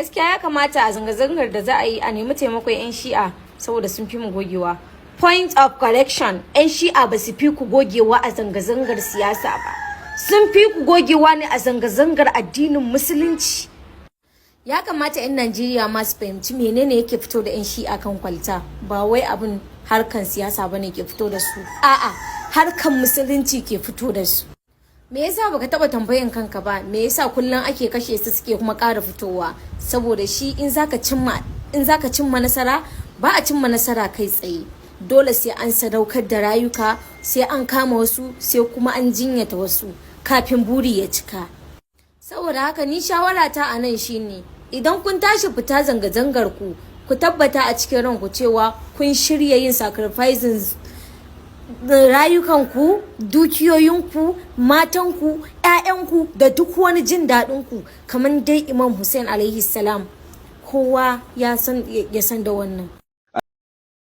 Gaskiya ya kamata a zanga-zangar da za a yi a nemi taimakon 'yan Shi'a saboda sun fi mu gogewa. Point of correction: 'yan Shi'a ba su fi ku gogewa a zanga-zangar siyasa ba. Sun fi ku gogewa ne a zanga-zangar addinin Musulunci. Ya kamata 'yan Najeriya ma su fahimci menene yake fito da 'yan Shi'a kan kwalta. Ba wai abin harkan siyasa bane ke fito da su. A'a, harkan Musulunci ke fito da su. Me yasa baka taba tambayan kanka ba, me yasa kullum ake kashe su suke kuma ƙara fitowa? Saboda shi in zaka cimma nasara, ba a cimma nasara kai tsaye. Dole sai an sadaukar da rayuka, sai an kama wasu, sai kuma an jinyata wasu kafin buri ya cika. Saboda haka ni shawara ta a nan shine, idan kun tashi fita zanga-zangar ku, ku tabbata a cikin ranku cewa kun shirya yin sacrificing rayukanku, dukiyoyinku, matanku, 'ya'yanku da duk wani jin daɗinku, kamar dai Imam Hussein alaihi salam. Kowa ya san da wannan.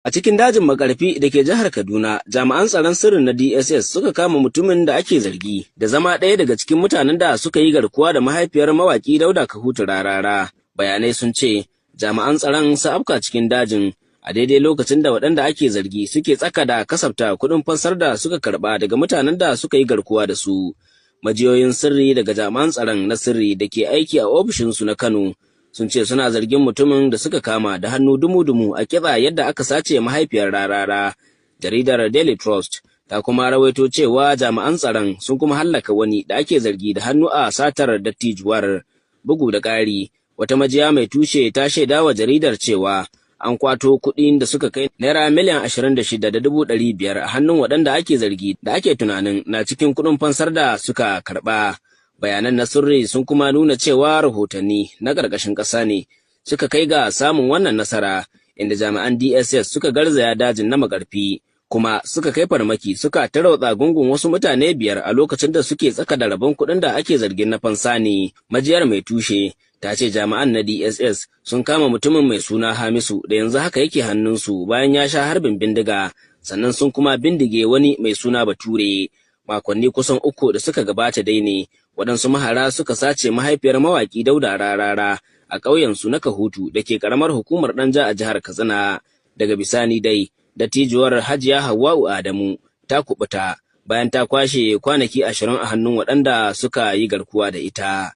A cikin dajin Makarfi da ke jihar Kaduna, jami'an tsaron sirri na DSS suka kama mutumin da ake zargi da zama ɗaya daga cikin mutanen da suka yi garkuwa da mahaifiyar mawaki Dauda Kahutu Rarara. Bayanai sun ce jami'an tsaron su afka cikin dajin a daidai lokacin da waɗanda ake zargi suke tsaka da kasafta kuɗin fansar da suka karɓa daga mutanen da suka yi garkuwa da su. Majiyoyin sirri daga jami'an tsaron na sirri da ke aiki a ofishinsu na Kano sun ce suna zargin mutumin da suka kama da hannu dumu-dumu a kitsa yadda aka sace mahaifiyar Rarara. Jaridar Daily Trust ta kuma rawaito cewa jami'an tsaron sun kuma hallaka wani da ake zargi da hannu a satar dattijuwar. Bugu da ƙari, wata majiya mai tushe ta shaida wa jaridar cewa an kwato kuɗin da suka kai ₦26,500,000 a hannun waɗanda ake zargi da ake tunanin na cikin kuɗin fansar da suka karɓa. Bayanan na sirri sun kuma nuna cewa rahotanni na ƙarƙashin ƙasa ne suka kai ga samun wannan nasara, inda jami'an DSS suka garzaya dajin na Makarfi kuma suka kai farmaki, suka tarwatsa gungun wasu mutane biyar a lokacin da suke tsaka da rabon kuɗin da ake zargin na fansa ne. Majiyar mai tushe ta ce jami'an na DSS sun kama mutumin mai suna Hamisu da yanzu haka yake hannunsu bayan ya sha harbin bindiga, sannan sun kuma bindige wani mai suna Bature. Makonni kusan 3 da suka gabata dai ne waɗansu mahara suka sace mahaifiyar mawaƙi Dauda Rarara a ƙauyensu na Kahutu da ke ƙaramar hukumar Ɗanja a jihar Katsina. Daga bisani dai, dattijuwar Hajiya Hauwa'u Adamu ta kubuta bayan ta kwashe kwanaki 20 a hannun waɗanda suka yi garkuwa da ita.